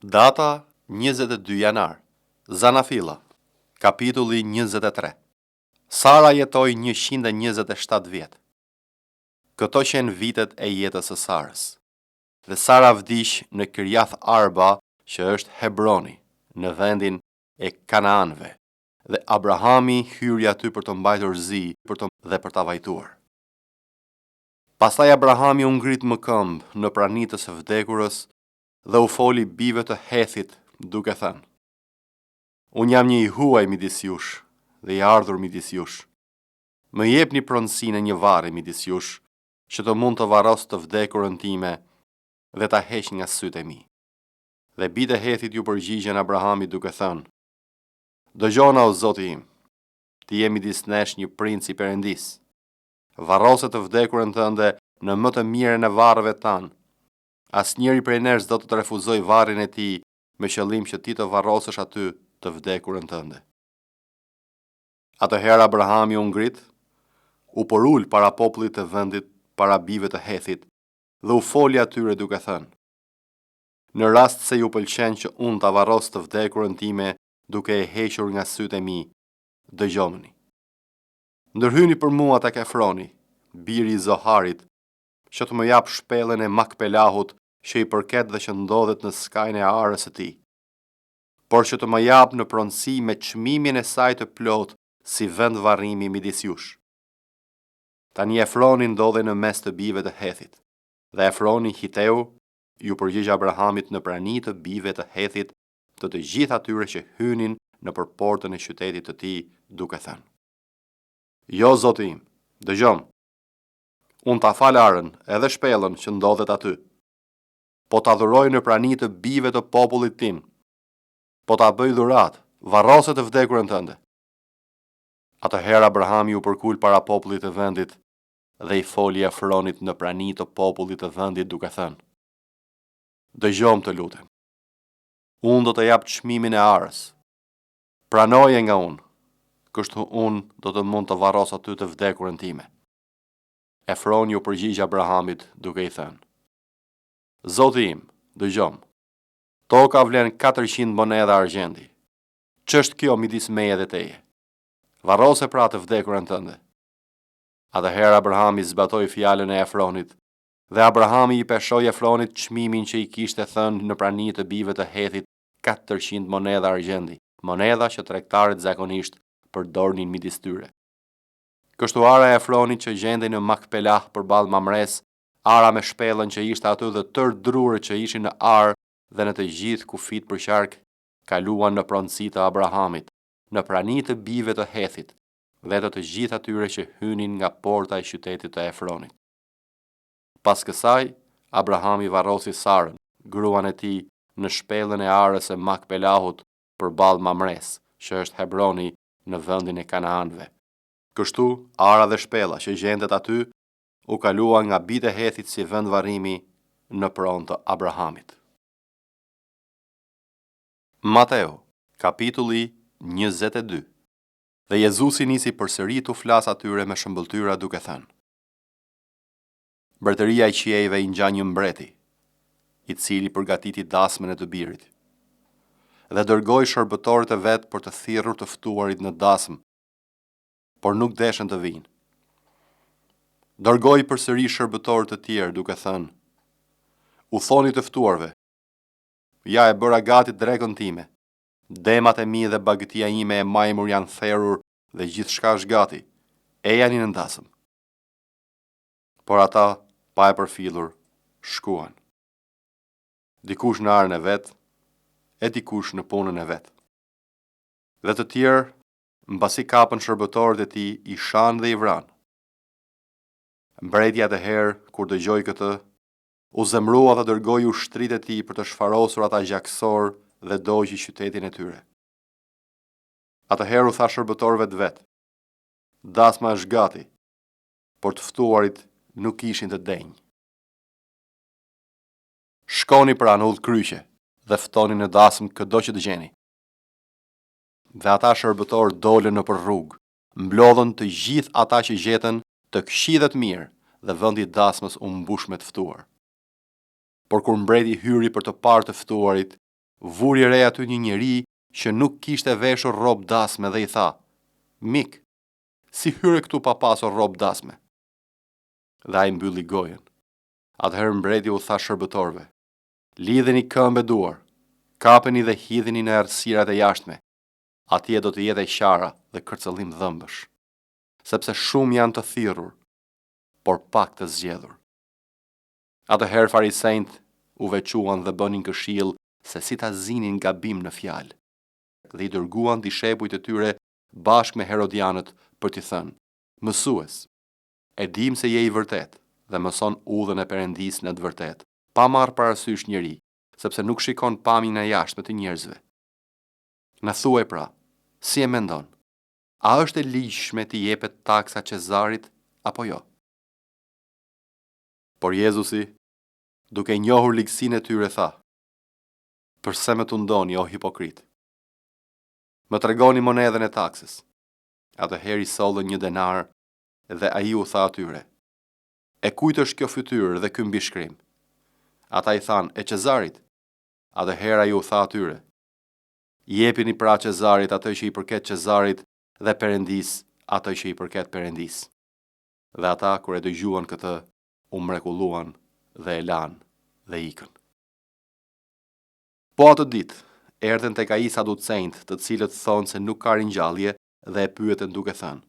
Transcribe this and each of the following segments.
Data 22 janar. Zanafilla, kapitulli 23. Sara jetoi 127 vjet. Këto qenë vitet e jetës së Sarës. Dhe Sara vdiq në Kirjath Arba, që është Hebroni, në vendin e Kanaanëve. Dhe Abrahami hyri aty për të mbajtur zi për të dhe për ta vajtuar. Pastaj Abrahami u ngrit më këmbë në prani të së vdekurës dhe u foli bijve të Hethit, duke thënë: Unë jam një i huaj midis jush dhe i ardhur midis jush. Më jepni pronësinë e një varri midis jush, që të mund të varros të vdekurën time dhe ta heq nga sytë e mi. Dhe bijtë e Hethit iu përgjigjën Abrahamit duke thënë: Dëgjona o zoti im, ti je midis nesh një princ i Perëndisë. Varrose të vdekurën tënde në më të mirën e varreve tanë. Asnjëri prej nesh s'do të të refuzojë varrin e tij me qëllim që ti të varrosësh aty të vdekurën tënde. Atëherë Abrahami u ngrit, u përul para popullit të vendit, para bijve të Hethit, dhe u foli atyre duke thënë: Në rast se ju pëlqen që unë ta varros të vdekurën time duke e hequr nga sytë e mi, dëgjomëni. Ndërhyni për mua tek Efroni, biri i Zoharit, që të më japë shpellën e Makpelahut që i përket dhe që ndodhet në skajin e arës së tij, por që të më japë në pronësi me çmimin e saj të plotë si vend varrimi midis jush. Tani Efroni ndodhej në mes të bijve të Hethit. Dhe Efroni Hiteu iu përgjigj Abrahamit në prani të bijve të Hethit të të gjithë atyre që hynin nëpër portën e qytetit të tij, duke thënë: Jo, zoti im, dëgjomë. Unë ta fal arën, edhe shpellën që ndodhet aty. Po ta dhuroj në prani të bijve të popullit tim. Po ta bëj dhuratë, varrose të vdekurën tënde. Atëherë Abrahami u përkul para popullit të vendit dhe i foli Efronit në prani të popullit të vendit duke thënë: Dëgjomë të lutem. Unë do të jap çmimin e arës. Pranoje nga unë, kështu unë do të mund të varros aty të vdekurën time. Efroni iu përgjigj Abrahamit duke i thënë: Zoti im, dëgjomë. Toka vlen 400 monedha argjendi. Ç'është kjo midis meje dhe teje? Varrose pra të vdekurën tënde. Atëherë Abrahami zbatoi fjalën e Efronit dhe Abrahami i peshoi Efronit çmimin që i kishte thënë në prani të bijve të Hethit 400 monedha argjendi, monedha që tregtarët zakonisht përdornin midis tyre. Kështu ara e Efronit që gjendej në Makpelah përballë Mamres, ara me shpellën që ishte aty dhe tërë drurët që ishin në arë dhe në të gjithë kufijtë përqark, kaluan në pronësi të Abrahamit, në prani të bijve të Hethit dhe të të gjithë atyre që hynin nga porta e qytetit të Efronit. Pas kësaj, Abrahami varrosi Sarën, gruan e tij, në shpellën e arës së Makpelahut përballë Mamres, që është Hebroni në vendin e Kanaanëve. Kështu, ara dhe shpella që gjendet aty u kalua nga bijtë e Hethit si vend varrimi në pronë të Abrahamit. Mateu, kapitulli 22. Dhe Jezusi nisi përsëri t'u flasë atyre me shëmbëlltyra duke thënë: Mbretëria e qiejve i ngjan një mbreti, i cili përgatiti dasmën e të birit dhe dërgoi shërbëtorët e vet për të thirrur të ftuarit në dasmë, por nuk deshën të vijnë. Dërgoi përsëri shërbëtorë të tjerë duke thënë: U thoni të ftuarve, ja e bëra gati drekën time, demat e mi dhe bagëtia ime e majmur janë therur dhe gjithçka është gati. Ejani në dasëm. Por ata, pa e përfillur, shkuan. Dikush në arën e vet, e dikush në punën e vet. Dhe të tjerë, mbasi kapën shërbëtorët e tij, i shanë dhe i vranë. Mbreti atëherë, kur dëgjoi këtë, u zemërua dhe dërgoi ushtritë e tij për të shfarosur ata gjakësorë dhe dogji qytetin e tyre. Atëherë u tha shërbëtorëve të vet: Dasma është gati, por të ftuarit nuk ishin të denjë. Shkoni pra në udhëkryqe dhe ftoni në dasmë këdo që të gjeni. Dhe ata shërbëtorë dolën nëpër rrugë, mblodhën të gjithë ata që gjetën, të këqij dhe të mirë, dhe vendi i dasmës u mbush me të ftuar. Por kur mbreti hyri për të parë të ftuarit, Vuri re aty një njeri që nuk kishte veshur rrobë dasme dhe i tha, Mik, si hyre këtu pa pasur rrobë dasme? Dhe ai mbylli gojën. Atëherë mbreti u tha shërbëtorëve, Lidheni këmbë e duar, kapeni dhe hidheni në errësirat e jashtme, atje do të jetë e qara dhe kërcëllim dhëmbësh. Sepse shumë janë të thirrur, por pak të zgjedhur. Atëherë farisenjtë u veçuan dhe bënin këshillë se si ta zinin gabim në fjalë. Dhe i dërguan dishepujt e tyre bashkë me herodianët për t'i thënë, Mësues, e dimë se je i vërtetë dhe mëson udhën e Perëndisë në të vërtetë, pa marrë parasysh njeri, sepse nuk shikon pamjen e jashtme të njerëzve. Na thuaj pra, si e mendon? A është e ligjshme t'i jepet taksa Cezarit apo jo? Por Jezusi, duke njohur ligësinë e tyre, tha, Përse më tundoni, o hipokritë? Më tregoni monedhën e taksës. Atëherë i sollën një denar dhe ai u tha atyre, E kujt është kjo fytyrë dhe ky mbishkrim? Ata i thanë, E Cezarit. Atëherë ai u tha atyre, Jepini pra Cezarit atë që i përket Cezarit dhe Perëndisë atë që i përket Perëndisë. Dhe ata, kur e dëgjuan këtë, u mrekulluan dhe e lanë dhe ikën. Po atë ditë, erdhën tek ai saducenjtë, të cilët thonë se nuk ka ringjallje dhe e pyetën duke thënë,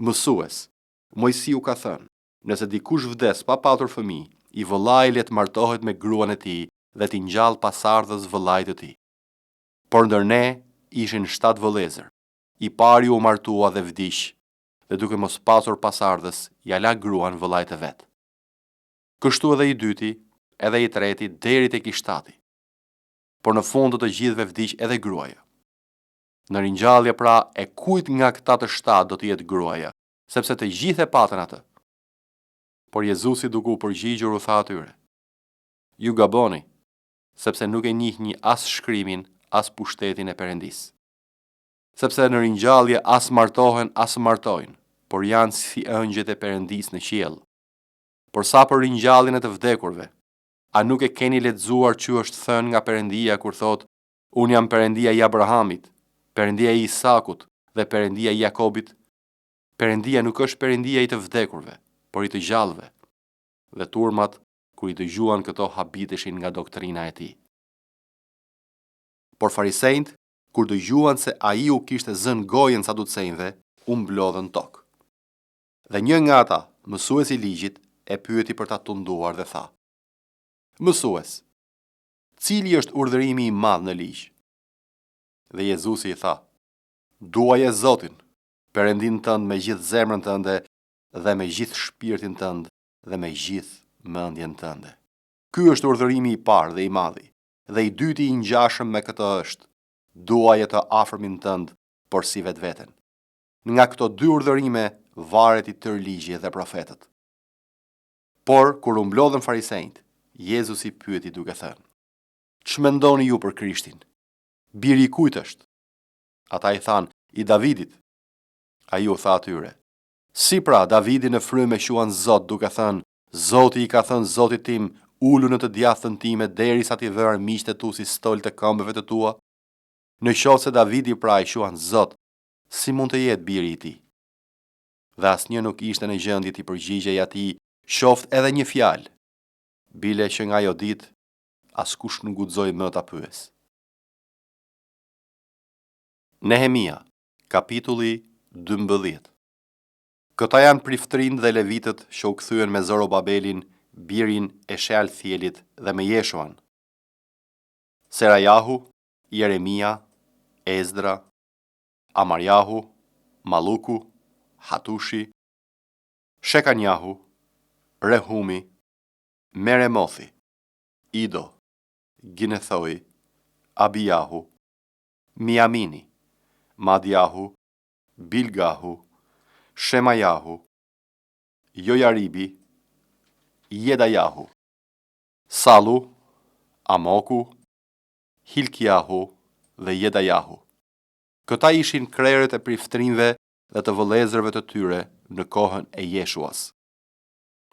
Mësues, Moisiu ka thënë, nëse dikush vdes pa patur fëmijë, i vëllai le të martohet me gruan e tij dhe t'i ngjallë pasardhës vëllait të tij. Por ndër ne ishin shtatë vëllezër, i pari u martua dhe vdiq, dhe duke mos pasur pasardhës, ia la gruan vëllait të vet. Kështu edhe i dyti, edhe i treti, deri tek i shtati. Por në fund të të gjithëve vdiq edhe gruaja. Në ringjallje pra e kujt nga këta të shtatë do të jetë gruaja, sepse të gjithë e patën atë. Por Jezusi duke u përgjigjur u tha atyre, Ju gaboni, sepse nuk e njihni as shkrimin, as pushtetin e Perëndisë. Sepse në ringjallje as martohen, as martojnë, por janë si engjëjt e Perëndisë në qiell. Por sa për ringjalljen e të vdekurve, a nuk e keni lexuar ç'ju është thënë nga Perëndia kur thotë, Unë jam Perëndia i Abrahamit, Perëndia i Isakut dhe Perëndia i Jakobit? Perëndia nuk është Perëndia i të vdekurve, por i të gjallëve. Dhe turmat, kur i dëgjuan këto habiteshin nga doktrina e tij. Por farisenjtë, kur dëgjuan se ai u kishte zënë gojën saducenjve, u mblodhën tok. Dhe një nga ata, mësues i ligjit, e pyeti për ta tunduar dhe tha, Mësues, cili është urdhërimi i madh në ligj? Dhe Jezusi i tha, Duaje Zotin, Perëndinë tënd me gjithë zemrën tënde dhe me gjithë shpirtin tënd dhe me gjithë mendjen tënde. Ky është urdhërimi i parë dhe i madhi. Dhe i dyti i ngjashëm me këtë është, Duaje të afërmin tënd porsi vetveten. Nga këto dy urdhërime varet i tërë ligji dhe profetët. Por, kur u mblodhën farisenjtë, Jezusi pyeti duke thënë, Ç'mendoni ju për Krishtin? Biri i kujt është? Ata i thanë, I Davidit. Ai u tha atyre, Si pra, Davidi në frymë e quan Zot, duke thënë, Zoti i ka thënë Zotit tim, ulu në të djathtën time derisa t'i vë armiqtë e tu si stol të këmbëve të tua? Në qoftë se Davidi pra e quan Zot, si mund të jetë biri i tij? Dhe asnjë nuk ishte në gjendje t'i përgjigjej atij qoftë edhe një fjalë. Bile që nga ajo ditë, askush nuk guxoi më ta pyesë. Nehemia, kapitulli 12 Këta janë priftërinjtë dhe levitët që u kthyen me Zorobabelin, birin e Shealthielit dhe me Jeshuan, Serajahu, Jeremia, Ezdra, Amarjahu, Malluku, Hatushi, Shekanjahu, Rehumi, Meremothi, Ido, Ginethoi, Abijahu, Miamini, Maadjahu, Bilgahu, Shemajahu, Jojaribi, Jedajahu, Sallu, Amoku, Hilkiahu dhe Jedajahu. Këta ishin krerët e priftërinjve dhe të vëllezërve të tyre në kohën e Jeshuas.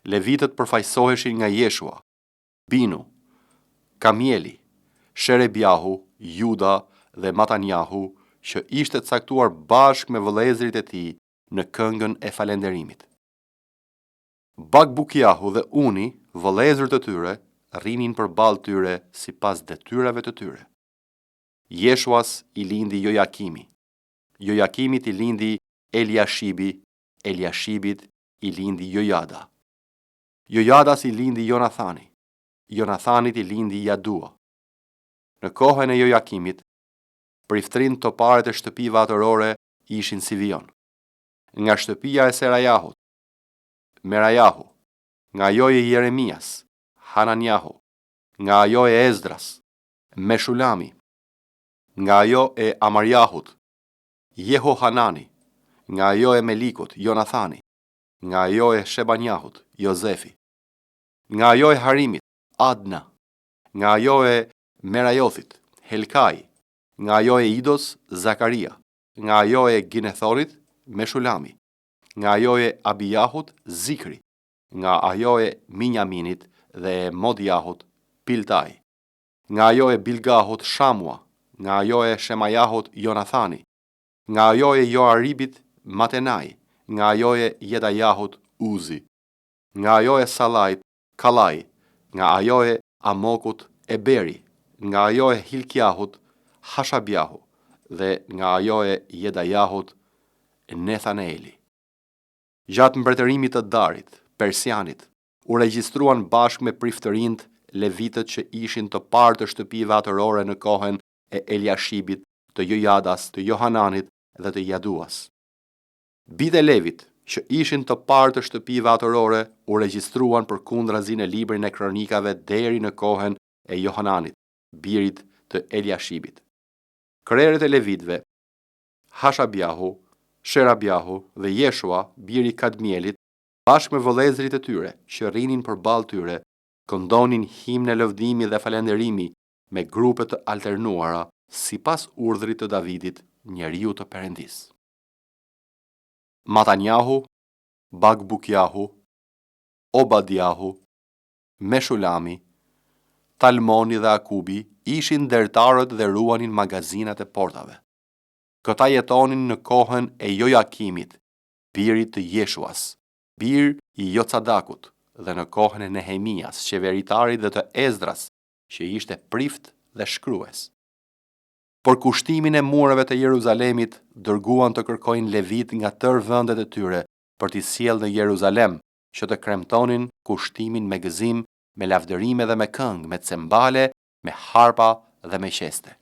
Levitët përfaqësoheshin nga Jeshua, Binu, Kamieli, Sherebjahu Juda dhe Matanjahu, që ishte caktuar bashkë me vëllezërit e tij në këngën e falënderimit. Bakbukiahu dhe Uni, vëllezër të tyre, rrinin përballë tyre sipas detyrave të tyre. Jeshuas i lindi Jojakimi, Jojakimit i lindi Eliashibi, Eliashibit i lindi Jojada. Jojadas i lindi Jonathani, Jonathanit i lindi Jadua. Në kohën e Jojakimit, priftërinjtë toparët e shtëpive atërore ishin si vijon. Nga shtëpia e Serajahut, Merajahu, nga ajo e Jeremias, Hananjahu, nga ajo e Ezdras, Meshulami, nga ajo e Amarjahut, Jehohanani, nga ajo e Melikut, Jonathani, nga ajo e Shebanjahut, Jozefi, nga ajo e Harimit, Adna, nga ajo e Merajothit, Helkai, nga ajo e Idos, Zakaria, nga ajo e Ginethonit, Meshulami, nga ajo e Abijahut, Zikri, nga ajo e Minjaminit dhe e Modjahut, Piltai, nga ajo e Bilgahut, Shamua, nga ajo e Shemajahut, Jonathani, nga ajo e Joaribit, Matenai, nga ajo e Jedajahut, Uzi, nga ajo e Salait, Kallai, nga ajo e Amokut, Eberi, nga ajo e Hilkiahut, Hashabiahu dhe nga ajo e Jedajahut, Nethaneeli. Gjatë mbretërimit të Darit, Persianit, u regjistruan bashkë me priftërinjtë levitët që ishin të parë të shtëpive atërore në kohën e Eliashibit, të Jojadas, të Johananit dhe të Jaduas. Bijtë e Levit, që ishin të parë të shtëpive atërore, u regjistruan përkundrazi në librin e Kronikave deri në kohën e Johananit, birit të Eliashibit. Krerët e levitëve, Hashabiahu, Sherabiahu dhe Jeshua, biri i Kadmielit, bashkë me vëllezërit e tyre, që rrinin përballë tyre, këndonin himne lëvdimi dhe falënderimi me grupe të alternuara, sipas urdhrit të Davidit, njeriut të Perëndisë. Matanjahu, Bakbukjahu, Obadjahu, Meshulami, Talmoni dhe Akubi ishin ndertarët dhe ruanin magazinat e portave. Këta jetonin në kohën e Jojakimit, birit të Jeshuas, bir i Jocadakut, dhe në kohën e Nehemias, qeveritarit dhe të Ezdras, që ishte prift dhe shkrues. Për kushtimin e mureve të Jeruzalemit dërguan të kërkojnë levitë nga tërë vendet e tyre për t'i sjellë në Jeruzalem, që të kremtonin kushtimin me gëzim, me lavdërime dhe me këngë, me cembale, me harpa dhe me qeste.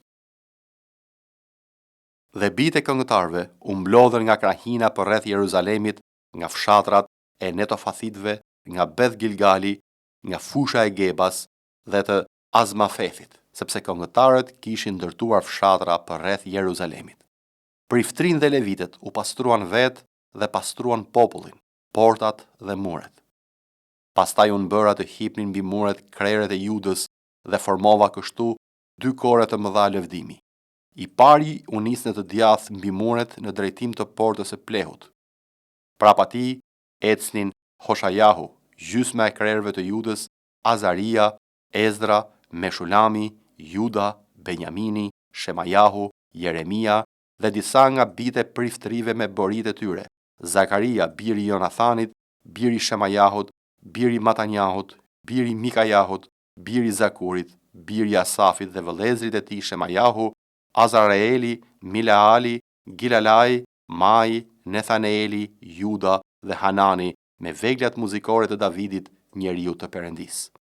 Dhe bijtë e këngëtarëve u mblodhën nga krahina përreth Jeruzalemit, nga fshatrat e Netofathitëve, nga Beth Gilgali, nga fusha e Gebas dhe të Azmafethit, sepse këngëtarët kishin ndërtuar fshatra përreth Jeruzalemit. Priftërinjtë dhe levitët u pastruan vetë dhe pastruan popullin, portat dhe muret. Pastaj unë bëra të hipnin mbi muret krerët e Judës dhe formova kështu dy kore të mëdha lëvdimi. I pari u nis në të djathtë mbi muret në drejtim të Portës së Plehut. Prapa tij ecnin Hoshajahu, gjysma e krerëve të Judës, Azaria, Ezdra, Meshulami, Juda, Benjamini, Shemajahu, Jeremia dhe disa nga bijtë e priftërive me boritë e tyre, Zakaria, biri i Jonathanit, biri i Shemajahut, biri i Matanjahut, biri i Mikajahut, biri i Zakurit, biri i Asafit dhe vëllezërit e tij Shemajahu, Azareeli, Mileali, Gilalai, Mai, Nethaneeli, Juda dhe Hanani me veglat muzikore të Davidit, njeriut të Perëndisë.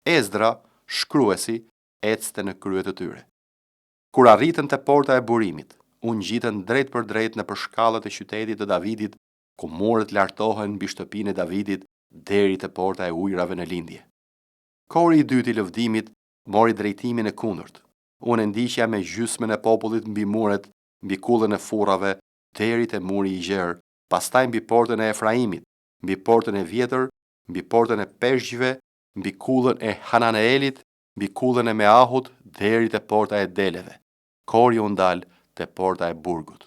Ezdra, shkruesi, ecte në krye të tyre. Kur arritën te Porta e Burimit, u ngjitën drejtpërdrejt nëpër shkallët e qytetit të Davidit, ku muret lartohen mbi shtëpinë e Davidit deri te Porta e Ujërave në lindje. Kori i dytë i lëvdimit mori drejtimin e kundërt. Unë e ndiqja me gjysmën e popullit mbi muret, mbi kullën e furrave, deri te muri i gjerë, pastaj mbi portën e Efraimit, mbi portën e vjetër, mbi portën e peshqve, mbi kullën e Hananeelit, mbi kullën e Meahut, deri te porta e deleve. Kori u ndal te porta e burgut.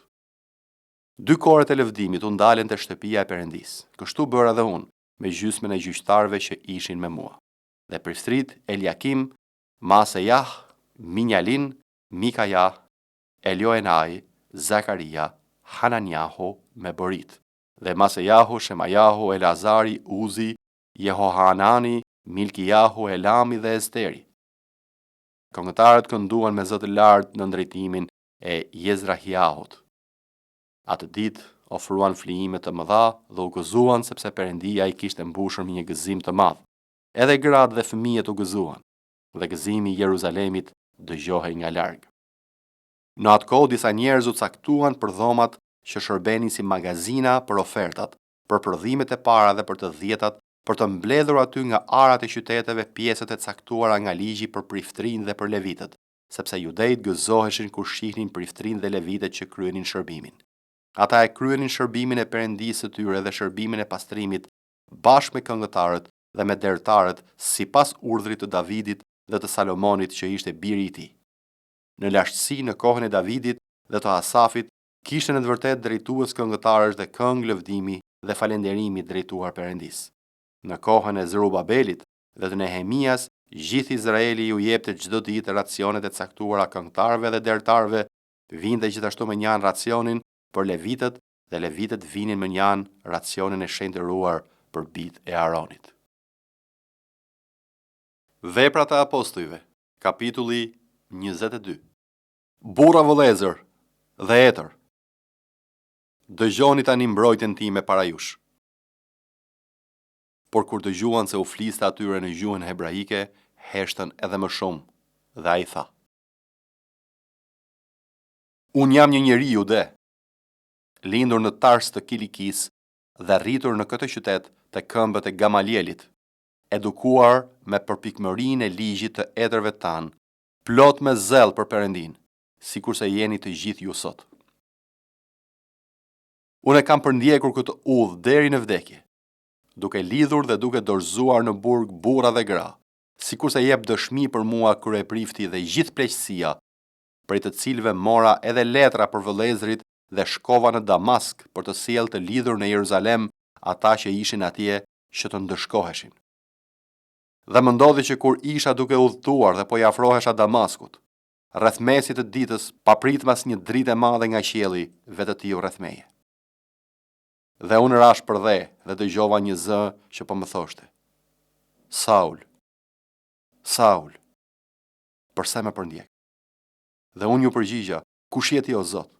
Dy koret e lëvdimit u ndalën te shtëpia e Perëndisë. Kështu bëra dhe unë, me gjysmën e gjyqtarëve që ishin me mua. Dhe priftërit Eliakim, Maasejah, Minjalin, Mikaja, Elioenai, Zakaria, Hananiahu me boritë, dhe Masejahu, Shemajahu, Eleazari, Uzi, Jehohanani, Milkijahu, Elami dhe Esteri. Këngëtarët kënduan me zë të lartë nën drejtimin e Jezrahiahut. Atë ditë ofruan flijime të mëdha dhe u gëzuan sepse Perëndia i kishte mbushur me një gëzim të madh. Edhe gratë dhe fëmijët u gëzuan, dhe gëzimi i Jeruzalemit dëgjohej nga larg. Në atë kohë disa njerëz u caktuan për dhomat që shërbenin si magazina për ofertat, për prodhimet e para dhe për të dhjetat, për të mbledhur aty nga arat e qyteteve pjesët e caktuara nga ligji për priftërinjtë dhe për levitët, sepse judejtë gëzoheshin kur shihnin priftërinjtë dhe levitët që kryenin shërbimin. Ata e kryenin shërbimin e Perëndisë së tyre dhe shërbimin e pastrimit bashkë me këngëtarët dhe me dertarët sipas urdhrit të Davidit dhe të Salomonit që ishte biri i tij. Në lashtësi në kohën e Davidit dhe të Asafit kishte në të vërtetë drejtues këngëtarësh dhe këngë lëvdimi dhe falënderimi drejtuar Perëndisë. Në kohën e Zerubabelit dhe të Nehemias, gjithë Izraeli iu jepte çdo ditë racionet e caktuara këngëtarëve dhe dertarëve, vinte gjithashtu mënjanë racionin për levitët dhe levitët vinin mënjanë racionin e shenjtëruar për bijtë e Aaronit. Veprat e Apostujve, kapitulli 22. Burra vëllezër dhe etër, dëgjoni tani mbrojtjen time para jush. Por kur dëgjuan se u fliste atyre në gjuhën hebraike, heshtën edhe më shumë, dhe ai tha: Unë jam një njeri jude, lindur në Tars të Kilikisë dhe rritur në këtë qytet te këmbët e Gamalielit, edukuar me përpikmërinë e ligjit të etërve tanë, plot me zell për Perëndinë, sikurse jeni të gjithë ju sot. Unë e kam përndjekur këtë udhë deri në vdekje, duke lidhur dhe duke dorëzuar në burg burra dhe gra, sikurse jep dëshmi për mua kryeprifti dhe gjithë pleqësia, prej të cilëve mora edhe letra për vëllezërit dhe shkova në Damask për të sjellë të lidhur në Jeruzalem ata që ishin atje që të ndëshkoheshin. Dhe më ndodhi që kur isha duke udhëtuar dhe po i afrohesha Damaskut, rreth mesit të ditës, papritmas një dritë e madhe nga qielli vetëtiu rreth meje. Dhe unë rashë përdhe dhe dëgjova një zë që po më thoshte, Saul, Saul, përse më përndjek? Dhe unë iu përgjigja, Kush je ti, o Zot?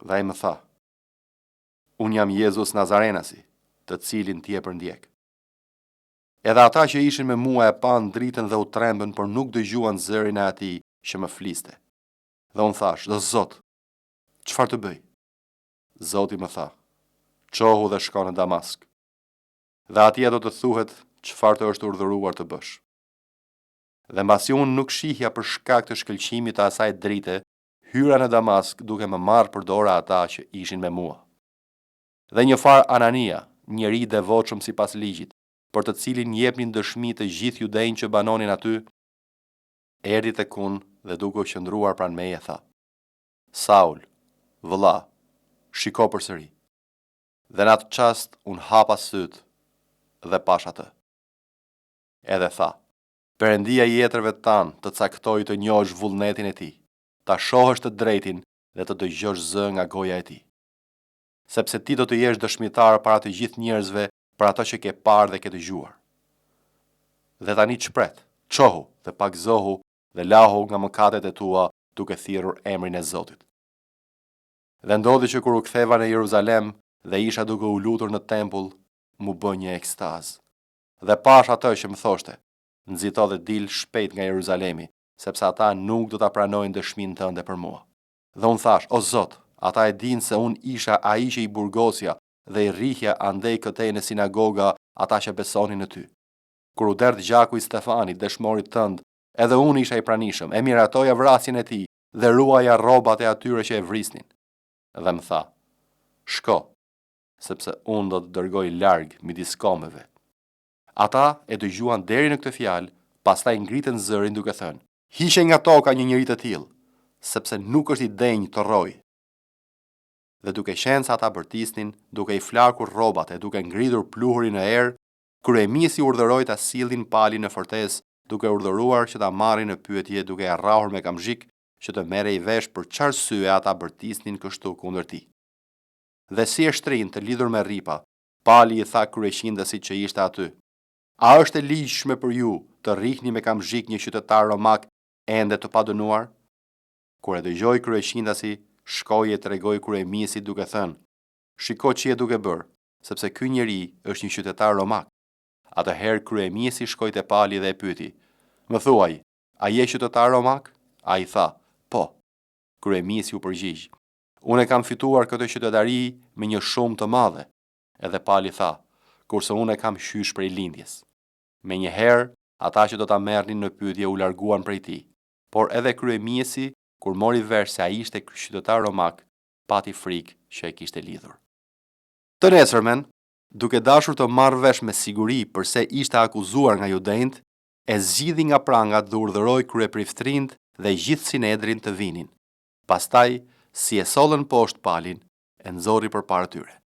Dhe ai më tha, Unë jam Jezus Nazarenasi, të cilin ti e përndjek. Edhe ata që ishin me mua e panë dritën dhe u trembën, por nuk dëgjuan zërin e atij që më fliste. Dhe unë thashë, O Zot, çfarë të bëj? Zoti më tha, Çohu dhe shko në Damask. Dhe atje do të thuhet çfarë të është urdhëruar të bësh. Dhe mbasi unë nuk shihja për shkak të shkëlqimit të asaj drite, hyra në Damask duke më marrë për dore ata që ishin me mua. Dhe një farë Anania, njeri i devotshëm sipas ligjit, për të cilin jepnin dëshmi të gjithë judenjtë që banonin aty, erdhi tek unë dhe duke u qëndruar pranë meje tha, Saul, vëlla, shiko përsëri. Dhe në atë çast unë hapa sytë dhe pashë atë. Edhe tha, Perëndia i etërve tanë të caktoi të njohësh vullnetin e tij, ta shohësh të drejtin dhe të dëgjosh zë nga goja e tij. Sepse ti do të jesh dëshmitar para të gjithë njerëzve për ato që ke parë dhe ke dëgjuar. Dhe tani ç'pret? Çohu dhe pagëzohu dhe lahu nga mëkatet e tua duke thirrur emrin e Zotit. Dhe ndodhi që kur u ktheva në Jeruzalem dhe isha duke u lutur në tempull, m'u bë një ekstazë. Dhe pashë atë që më thoshte, Nxito dhe dil shpejt nga Jeruzalemi, sepse ata nuk do ta pranojnë dëshminë tënde për mua. Dhe unë thashë, O Zot, ata e dinë se unë isha ai që i burgosja dhe i rrihja andej këtej në sinagoga ata që besonin në ty. Kur u derdh gjaku i Stefanit, dëshmorit tënd, edhe unë isha i pranishëm, e miratoja vrasjen e tij dhe ruaja rrobat e atyre që e vrisnin. Dhe më tha, Shko, sepse unë do të dërgoj larg midis kombeve. Ata e dëgjuan deri në këtë fjalë, pastaj ngritën zërin duke thënë, Hiqe nga toka një njeri të tillë, sepse nuk është i denjë të rrojë. Dhe duke qenë se ata bërtisnin, duke i flakur rrobat e duke ngritur pluhurin në erë, kryemisi urdhëroi ta sillnin Palin në fortesë, duke urdhëruar që ta marrin në pyetje duke e rrahur me kamzhik, që të merrej vesh për ç'arsye ata bërtisnin kështu kundër tij. Dhe si e shtrinë të lidhur me rripa, Pali i tha kryeqindësit që ishte aty, A është e ligjshme për ju të rrihni me kamzhik një qytetar romak ende të padënuar? Kur e dëgjoi kryeqindasi, shkoi e tregoi kryemjesit duke thënë, Shiko ç'je duke bërë, sepse ky njeri është një qytetar romak. Atëherë kryemjesi shkoi te Pali dhe e pyeti, Më thuaj, a je qytetar romak? Ai tha, Po. Kryemjesi u përgjigj, Unë e kam fituar këtë qytetari me një shumë të madhe. Edhe Pali tha, Kurse unë e kam qysh prej lindjes. Menjëherë, ata që do ta merrnin në pyetje u larguan prej tij. Por edhe kryemjesi, kur mori vesh se ai ishte qytetar romak, pati frikë që e kishte lidhur. Të nesërmen, duke dashur të marrë vesh me siguri përse ishte akuzuar nga judenjtë, e zgjidhi nga prangat dhe urdhëroi kryepriftërinjtë dhe gjithë sinedrin të vinin. Pastaj, si e sollën poshtë Palin, e nxori përpara tyre.